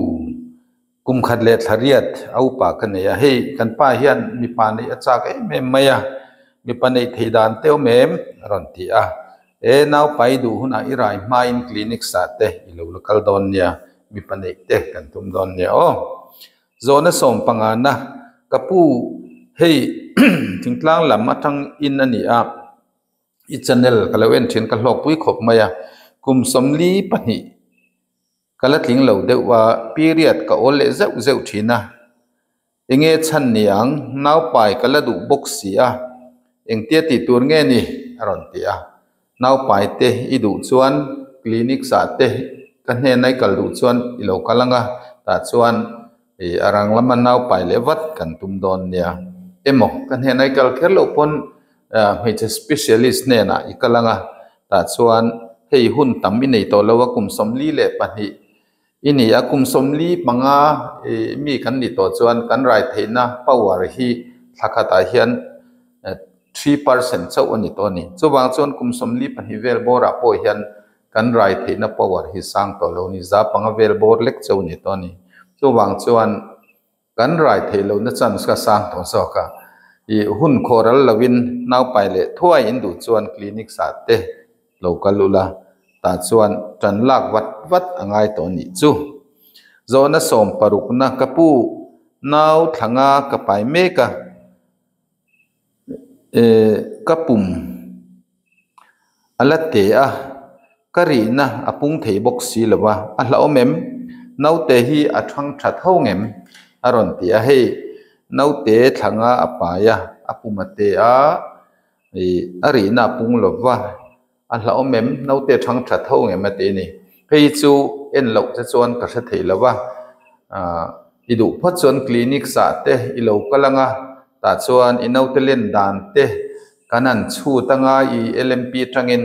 Speaker 1: Kum khat leh thla riat a upa ka nei a, hei kan pa hian mipa neih a chak em em mai a, mipa neih theih dan te awm em? a rawn ti a, E naupai duh hunah i rai hmain clinic sah te i lo la kal dawn nia, mipa neih te kan tum dawn nia aw. Zawhna 15na, Ka pu, hei thingtlang lam atang in a ni a, i channel ka lo en thin ka hlawkpui khawp mai a, kum 42 Ka la tling lo deuh a, period ka awl leh zeuh zeuh thin a. Enge chhan ni ang, naupai ka la duh bawk si a, engtia tih tur nge ni? a rawn ti a. Naupai te i duh chuan clinic ah te ka hnena i kal duh chuan i lo kal ang a, tah chuan i a rang lama naupai leh vat kan tum dawn nia. Emaw ka hnena i kal kher loh pawn hmeichhe specialist hnenah i kal ang a, tah chuan hei hun tam i nei tawh lo a, kum 42 i ni a, kum 45 mi kan nih tawh chuan kan rai theihna power hi thla khatah hian 3% chauh a ni tawh a ni. Chuvang chuan kum 42 vel bawrah pawh hian kan rai theihna power hi sang tawh lo a ni, 5% vel bawr lek chauh a ni tawh a ni. Chuvang chuan Kan rai theih lohna chance ka sang tawh zawk a, i hun khawh ral loin naupai leh thuai in duh chuan clinic ah te lo kal ula, tah chuan tan lak vat vat a ngai tawh nih chu. Zawhna 60na ka pu nau thlanga ka pai mek a, ka pum a la te a, ka rihna a pung thei bawk si lo va, a hlauhawm em? Naute hi a thang tha tho ngem? a rawn ti a, hei naute thlanga a pai a, a pum a te a, ih a rihna a pung lo va, a hlauhawm em? Naute a thang tha tho ngem? a ti a ni. Hei chu en loh che chuan ka hre thei lo va, ah i duh phawt chuan clinic ah te i lo kal ang a, tah chuan i naute len dan te Kan han chhut anga i LMP atangin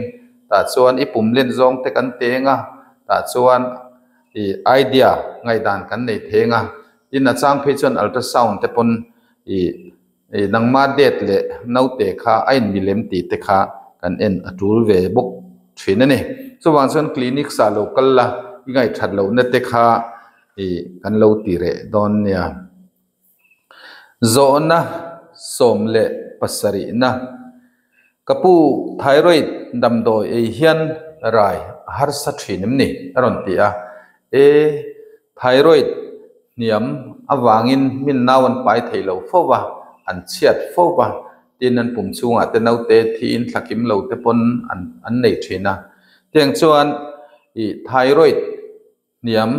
Speaker 1: tah chuan i pum len zawng te kan teng a, tah chuan i idea ngaihdan kan nei theng a, tin a chang phei chuan ultrasound te pawn i i nangma date leh naute kha a inmilem tih te kha kan en a tul ve bawk thin a ni. Chuvang chuan clinic ah lo kal la i ngaihthat lohna te kha i kan lo ti reh dawn nia. Zawhna 17na, Ka pu thyroid damdawi ei hian rai a harsa thin em ni? a rawn ti a. E, thyroid hniam avangin min nau an pai thei lo fo va, an chhiat fo va, tin an pum chhungah te naute thiin thlakim lo te pawn an nei thin a. Tiang chuan i thyroid Hniam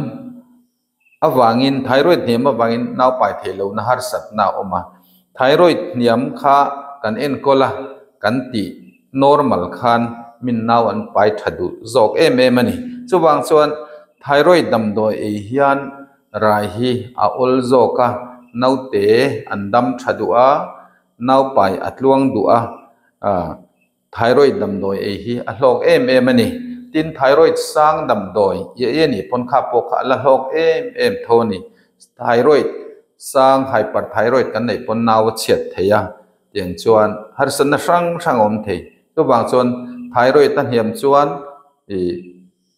Speaker 1: avangin, thyroid hniam avangin naupai theih lohna harsatna a awm a. Thyroid hniam kha kan enkawl a, kan tih normal khan min nau an pai tha duh zawk em em a ni. Chuvang chuan thyroid damdawi ei hian rai hi a awl zawk a, naute an dam tha duh a, naupai a tluang duh a, Thyroid damdawi ei hi a hlawk em em a ni. Tin, thyroid sang damdawi i ei a nih pawn kha pawh kha a la hlawk em em tho a ni. Thyroid sang, hyperthyroid kan neih pawn nau a chhiat thei a, tiang chuan harsatna hrang hrang a awm thei. Chuvang chuan thyroid a hniam chuan ih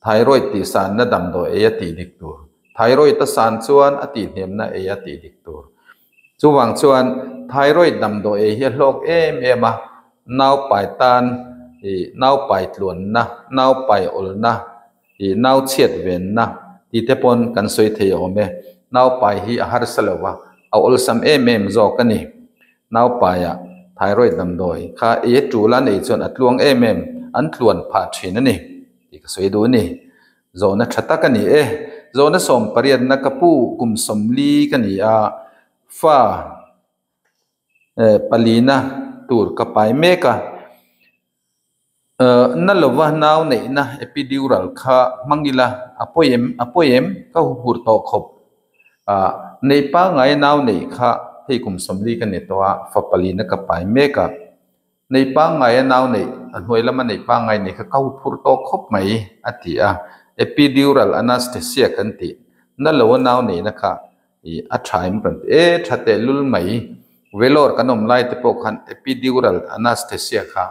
Speaker 1: thyroid tih sanna damdawi ei a tih dik tur. Thyroid a san chuan a tih hniamna ei a tih dik tur. Chuvang chuan thyroid damdawi ei hi a hlawk em em a, naupai tan ih naupai tluanna, naupai awlna, ih nau chhiat venna tih te pawn kan sawi thei awm e. Naupai hi a harsa lo va, a awlsam em em zawk a ni. Naupaiah thyroid damdawi kha ei a tul a nei chuan a tluang em em, an tluan phah thin a ni tih ka sawi duh a ni. Zawhna tha tak a ni e. Zawhna 18na ka pu kum 40 ka ni a, fa Palina tur ka pai mek a. Na lova nau neihna epidural kha hmang ila a pawi em a pawi em ka huphur tawh khawp. Nei pangngai nau neih kha hei kum sawmli ka ni tawh a, fa palina ka pai mek a. Nei pangngai a nau neih a hnuai lama nei pangngai neih kha ka huphur tawh khawp mai a ti a. Epidural anaesthesia kan tih na lo a nau neihna kha I a tha em kan ti e, tha teh lul mai. Vellore kan awm lai te pawh khan epidural anaesthesia kha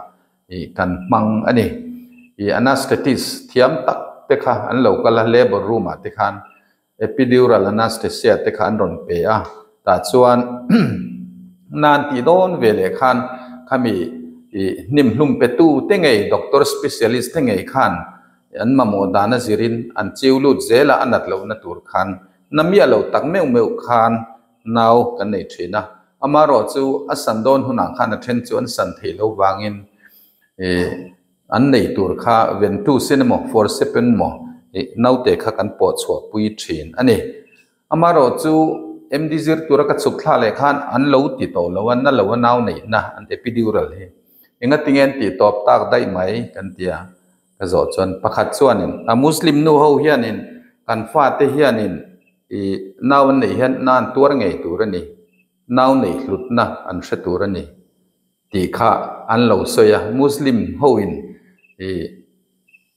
Speaker 1: i kan hmang a ni. I anaesthetist thiam tak te kha an lo kal a, labour room ah te khan epidural anaesthesia te kha an rawn pe a, tah chuan nan tih dawn ve leh khan khami i hnim hlum pe tu te ngei doctor specialist te ngei khan an mamawh dan a zirin an chiu lut zel a, a nat lohna tur khan Na miah lo tak meuh meuh khan nau kan nei thin a, amaherawh chu a san dawn hunah khan a then chu an san theih loh vangin an nei tur kha ventu sin emaw forceps emaw naute kha kan pawh chhuah pui thin a ni. Amaherawh chu MD zir tura ka chhuk thla leh khan an lo ti tawh lo a, na lo a nau neihna an epidural hi engatinge an tih tawp tak daih mai kan ti a. Ka zawh chuan pakhat chuanin a Muslim nu ho hianin kan fate hianin ih nau an neih hian na an tuar ngei tur a ni, nau neih hlutna an hre tur a ni tih kha an lo sawi a, Muslim hoin ih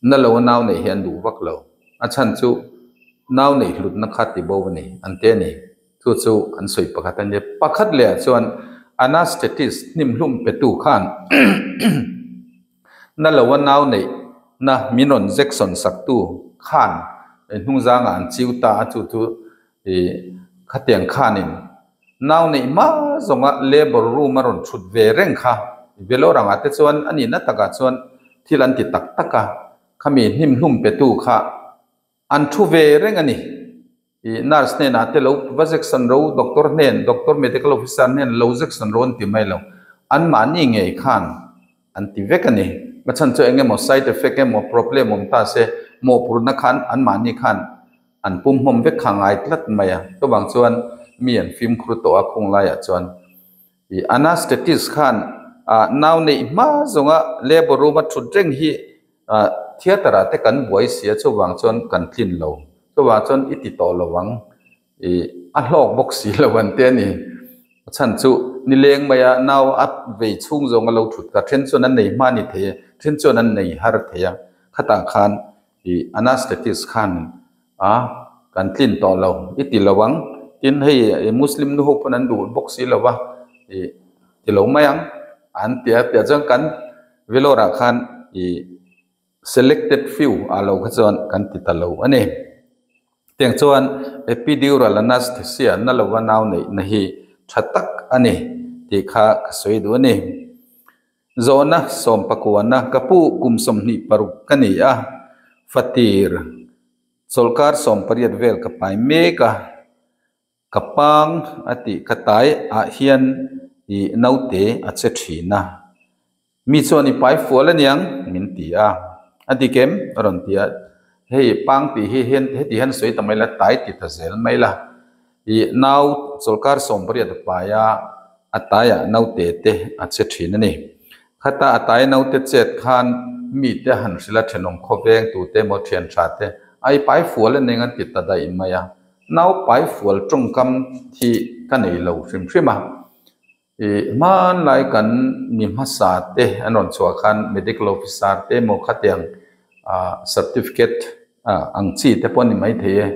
Speaker 1: na lo a nau neih hi an duh vak lo, a chhan chu nau neih hlutna kha ti bo a ni an ti a ni, chu chu an sawi pakhat a nia. Pakhat leh ah chuan anaesthetist hnimhlum petu khan Na lo a nau neih na min rawn Jackson sak tu khan hnung zangah an chiu ta a, chu chu ih khatiang khanin nau neih hma zawnga labour room a rawn thut ve reng kha Vellore angah te chuan a nihna takah chuan thil an ti tak tak a, khami hnimhlum pe tu kha An thu ve reng a ni. I nurse hnenah te lo va Jackson ro, doctor hnen, doctor medical officer hnen lo Jackson ro an ti mai lo. Anmahni ngei khan an ti vek a ni. A chhan chu eng emaw side effect emaw problem awm ta se mawhphurhna khan anmahni khan an pumhmawm vek kha a ngai tlat mai a. Chuvang chuan mi an fimkhur tawh a khung laiah chuan i anaesthetist khan nau neih hma zawnga labour room a thut reng hi Ah, theatre ah te kan buai si a, chuvang chuan kan tlin lo. Chuvang chuan i ti tawh lo ang, ih a hlawk bawk si lo an ti a ni. A chhan chu nileng maia nau a vei chhung zawng a lo thut kha, then chuan an nei hma ni thei a, then chuan an nei har thei a. Khatah khan ih anaesthetist khan a kan tlin tawh lo, i ti lo ang. Tin, hei Muslim nu ho pawn an duh bawk si lo va, ih ti lo mai ang an ti a, tiah chuan kan Vellore ah khan ih selected few ah lo kha chuan kan ti ta lo a ni. Tiang chuan epidural anaesthesia na lova nau neihna hi tha tak a ni tih kha ka sawi duh a ni. Zawhna sawmpakuana ka pu kum 26 ka ni a, fatir chawlhkar 18 vel ka pai mek a. Ka pang a tih ka tai ah hian i naute a che thin a, mi chuan i pai fual aniang min ti a, a dik em a rawn ti a, hei pang tih hi hian heti hian sawi ta mai la tai ti ta zel mai la, i nau chawlhkar 18 a pai a, a taiah naute te a che thin a ni. Khata a tai naute chet khan mite han hrilh a thenawm khawveng tute emaw thian tha te a i pai fual aniang an ti ta daih mai a. Naupai fual tawngkam hi ka nei lo hrim hrim a, ih hmanlai kan mi hmasa te an rawn chhuah khan medical officer te emaw khatiang ah certificate ah ang chi te pawh a ni maithei e,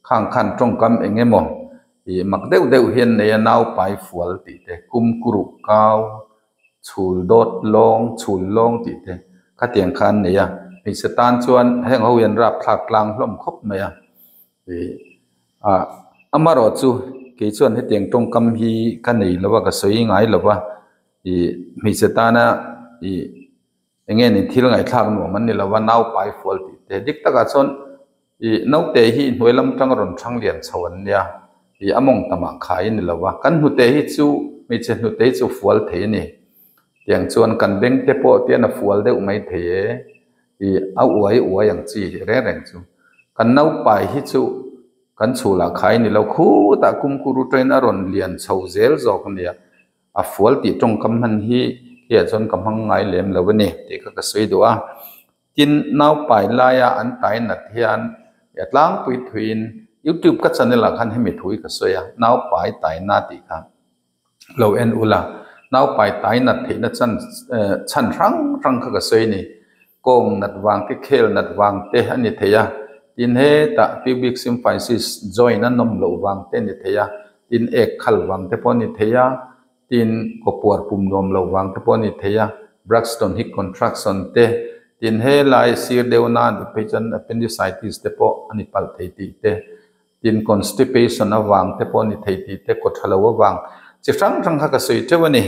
Speaker 1: khang khan tawngkam eng emaw ih mak deuh deuh hi an nei a naupai fual tih te kum kuruh kau chhul dawt lawng chhul lawng tih te khatiang kha an nei a, hmeichhe tan chuan heng ho hi an rapthlak tlang hlawm khawp mai a. Ah amarawh chu kei chuan hetiang tawngkam hi ka nei lo a ka sawi ngai lo va ih hmeichhe tana ih eng nge ni thil ngaihthlak nuam an ni lo va naupai fual tih te dik takah chuan ih naute hi hnuai lam tang rawn thang lian chho an nia ih a mawng tamah khai a ni lo va kan hnute hi chu hmeichhe hnute hi chu fual thei a ni tiang chuan kan beng te pawh tian a fual deuh mai thei e. Ih a uai uai ang chi reng reng chu. Kan naupai hi chu kan chhulah khai ni lo khutah kumkuru train a rawn lian chho zel zawk a nia. A fual tih tawngkam hman hi hei chuan ka hmang ngai lem lo a ni tih kha ka sawi duh a. Tin, naupai laia an tai nat hian a tlangpui thuiin YouTube ka channel ah khan hemi thu hi ka sawi a, naupai tai na tih kha lo en ula. Naupai tai nat theihna chan chhan hrang hrang kha ka sawi a ni. Kawng nat vang te, khel nat vang te a ni thei a, tin hetah pubic symphysis joint a nawm loh vang te a ni thei a, tin ek khal vang te pawh a ni thei a, tin kawpuar pum nuam loh vang te pawh a ni thei a, Braxton Hicks contraction te, tin helai sir deuh na nih phei chuan appendicitis te pawh a ni palh thei tih te, tin constipation avang te pawh a ni thei tih te, kaw tha lo avang chi hrang hrang kha ka sawi teuh a ni.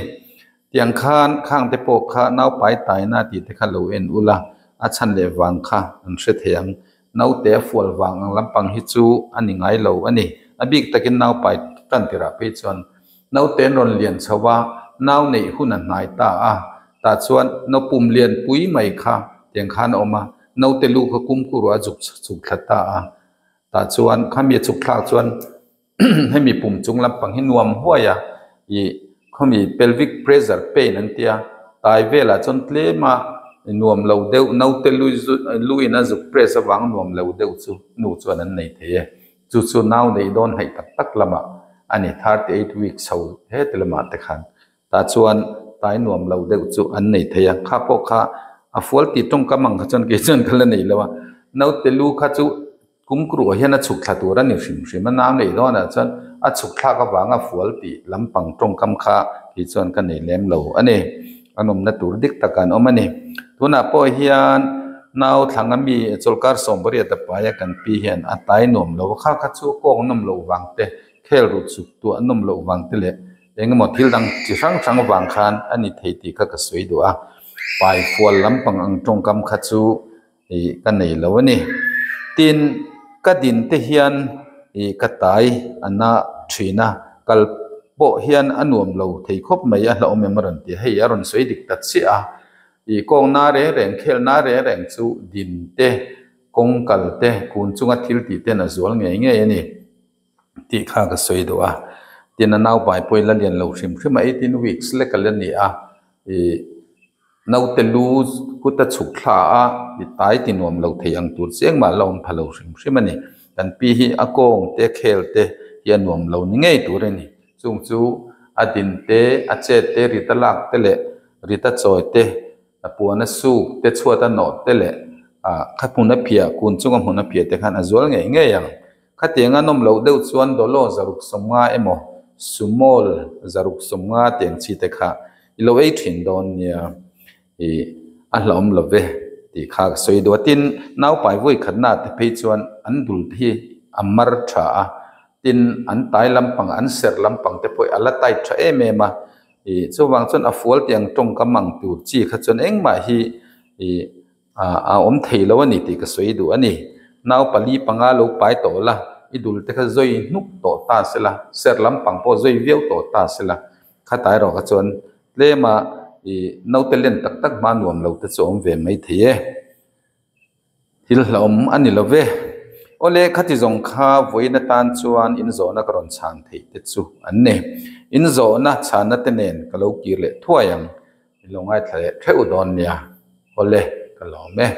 Speaker 1: Tiang khan khang te pawh kha naupai taina tih te kha lo en ula, a chhan leh vang kha an hre thei ang. Naute a fual vang ang lampang hi chu a ni ngai lo a ni. A bik takin naupai tan tirah phei chuan naute an rawn lian chho a, nau neih hun a hnai ta a, tah chuan naupum lian pui mai kha tiang khan a awm a, naute lu kha kumkuru a zuk chhuk thla ta a, tah chuan khami a chhuk thlak chuan hemi pum chung lampang hi nuam huai a, ih khawmi pelvic pressure pain an tia tai velah chuan tlem a nuam lo deuh naute lui luin a zuk press avang nuam lo deuh chu nu chuan an nei thei e chu chu nau neih dawn hnaih tak tak lamah a ni 38 weeks chho heti lamah te khan tah chuan tai nuam lo deuh chu an nei thei a kha pawh kha a fual tih tawngkam ang kha chuan kei chuan ka la nei lo a naute lu kha chu Kumkruh ah hian a chhuk thla tur a ni hrim hrim a, nau neih dawnah chuan a chhuk thlak avanga fual tih lampang tawngkam kha kei chuan ka nei lem lo a ni. A nawmna tur dik tak an awm a ni. Tunah pawh hian nau thlanga mi chawlhkar 80 a paia kan pi hian a tai nuam lo a, kha kha chu kawng nawm loh vang te, khel rut chuk tuah nawm loh vang te leh eng emaw thil dang chi hrang hrang vang khan a ni thei tih kha ka sawi duh a. Pai fual lampang ang tawngkam kha chu ih ka nei lo a ni. Tin, ka din te hian ih ka tai a na thin a, kal pawh hian a nuam lo thei khawp mai a hlauhawm em a rawn ti a, hei a rawn sawi dik ta chiah a. Ih kawng na reng reng, khel na reng reng chu din te, kawng kal te, kun chunga thil tih ten a zual ngei ngei a ni tih kha ka sawi duh a. Tin, a naupai pawh i la lian lo hrim hrim a, 18 weeks lek a la ni a, ih. Naute lu kut a chhuk thla a, i tai ti nuam lo thei ang tur chiang mah la awm pha lo hrim hrim a ni. Kan pi hi a kawng te, khel te hi a nuam lo ni ngei tur a ni. Chung chu a din te, a chet te, rit a lak te leh rit a chawi te, a puan a suk te, chhuat a nawh te leh ah kha hmun a phiah, kun chunga hmun a phiah te khan a zual ngei ngei ang. Khatiang a nawm loh deuh chuan Dolo 650 emaw Sumol 650 tiang chi te kha i lo ei thin dawn nia i a hlauhawm lo ve tih kha ka sawi duh a. Tin, naupai vawi khatna te phei chuan an dul te hi a mar tha a, tin an tai lampang an serh lampang te pawh a la tight tha em em a, i chuvang chuan a fual tiang tawngkam ang tur chi kha chuan engmah hi i A awm thei lo a ni tih ka sawi duh a ni. Nau pali panga lo pai tawh la, i dul te kha zawi hnuk tawh ta se la, ser lampang pawh zawi viau tawh ta se la, khatai erawh kha chuan tlema i naute len tak tak hma nuam lo te chu a awm ve mai thei e. Thil hlauhawm a ni lo ve. Awle, khati zawng kha vawiin atan chuan inzawhna ka rawn chhan theih te chu an ni. Inzawhna chhanna te nen ka lo kir leh thuai ang. I lo ngaithla leh theuh dawn nia. Awle, ka lawm e.